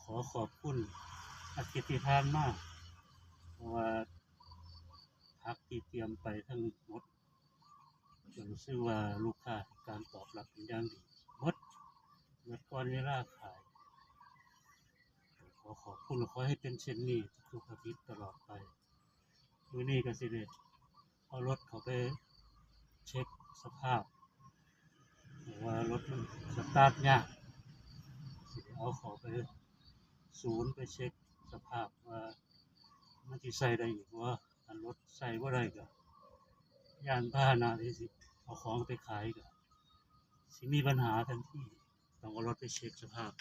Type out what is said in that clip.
ຂໍຂອບຄຸນອາທິດທີ່ຜ່ານມາ ເພາະວ່າຜັກທີ່ຕຽມໄປທັງໝົດ ກໍຮູ້ສຶກວ່າລູກຄ້າໃຫ້ການຕອບຮັບເປັນຢ່າງດີໝົດ ໝົດກ່ອນເວລາຂາຍ. ຂໍຂອບຄຸນ ແລະ ຂໍໃຫ້ເປັນເຊັ່ນນີ້ທຸກໆອາທິດຕະຫຼອດໄປ. ມື້ນີ້ກໍຊິໄດ້ເອົາລົດເຂົ້າໄປເຊັກສະພາບ ເພາະວ່າລົດມັນສະຕາດຍາກ ຊິໄດ້ເອົາເຂົ້າໄປສູນ ໄປເຊັກສະພາບວ່າມັນຊິໃຊ້ໄດ້ອີກບໍ່. ຄັນລົດໃຊ້ບໍ່ໄດ້ກໍ ຍານພາຫະນະທີ່ຊິເອົາຂອງໄປຂາຍກໍຊິມີບັນຫາທັນທີ ຕ້ອງເອົາລົດໄປເຊັກສະພາບ.